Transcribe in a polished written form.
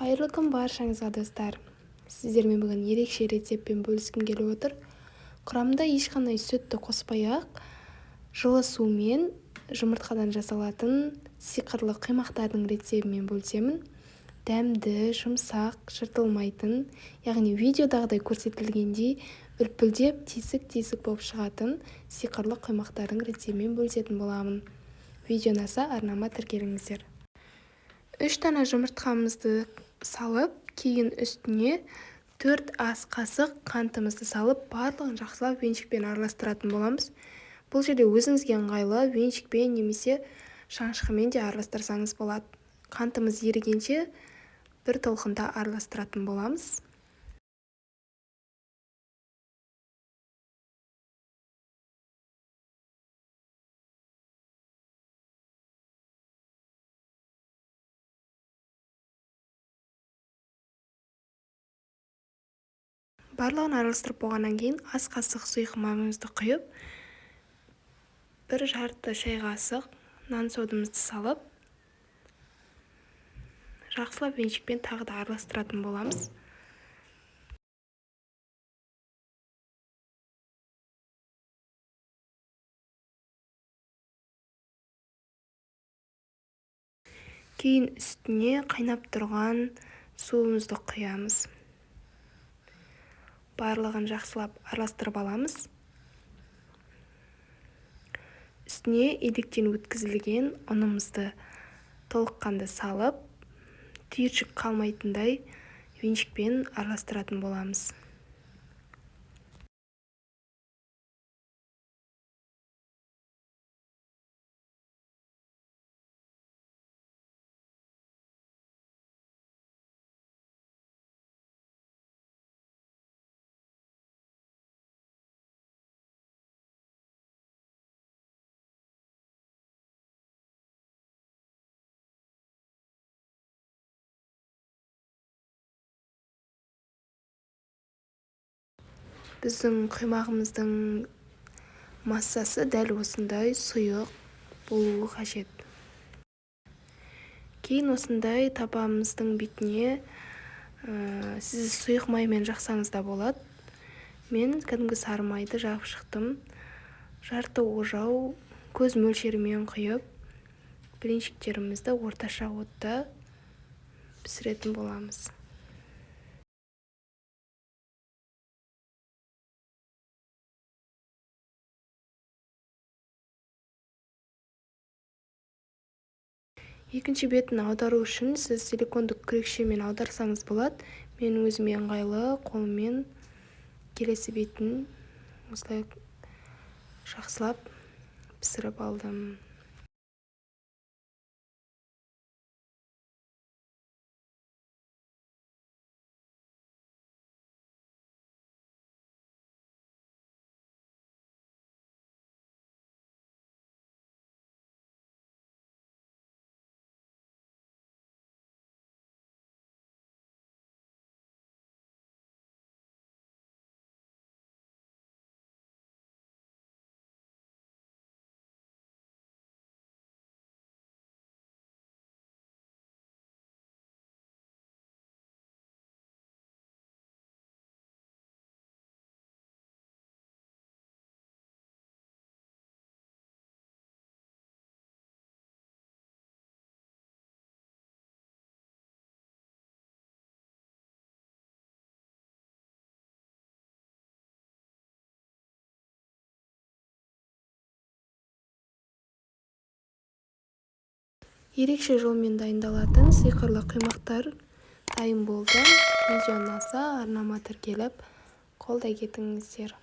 Қайырлы күн баршаңызға, достар! Сіздермен бүгін ерекше рецептпен бөліскім келіп отыр. Құрамында ешқандай сүтті қоспай-ақ, жылы сумен жұмыртқадан жасалатын сиқырлы құймақтардың рецебімен бөлісемін. Дәмді, жұмсақ, жыртылмайтын, яғни видеодағыдай көрсетілгендей үлпілдеп тесік-тесік болып шығатын сиқырлы құймақтардың рецебімен бөлісетін боламын. Видео ұнаса, арнама тіркеліңіздер. 3 дана жұмыртқамызды салып, кейін үстіне 4 ас қасық қантымызды салып, барлығын жақсылап венчикпен араластыратын боламыз. Бұл жерде өзіңізге ыңғайлы венчикпен немесе шанышқымен де араластырсаңыз болады. Қантымыз ерігенше бір толқында араластыратын боламыз. Барлығын араластырып болғаннан кейін ас қасық сұйық майымызды құйып, 1,5 шай қасық нан содымызды салып, жақсылап венчикпен тағы да араластыратын боламыз. Кейін үстіне қайнап тұрған суымызды құямыз. Барлығын жақсылап араластырып аламыз. Үстіне електен өткізілген ұнымызды толыққанды салып, түйіршік қалмайтындай венчикпен араластыратын боламыз. Біздің құймағымыздың массасы дәл осындай сұйық болуы қажет. Кейін осындай табамыздың бетіне сіз сұйық маймен жақсаңыз да болады. Мен кәдімгі сары майды жағып шықтым. Жарты ожау көз мөлшерімен құйып, блинчиктерімізді орташа отта пісіретін боламыз. Екінші бетін аудару үшін сіз силикондық күрекшемен аударсаңыз болады. Мен өзіме ыңғайлы қолыммен келесі бетін осылай жақсылап пісіріп алдым. Ерекше жолмен дайындалатын сиқырлы құймақтар дайын болды. Видео ұнаса, арнама тіркеліп, қолдай кетіңіздер.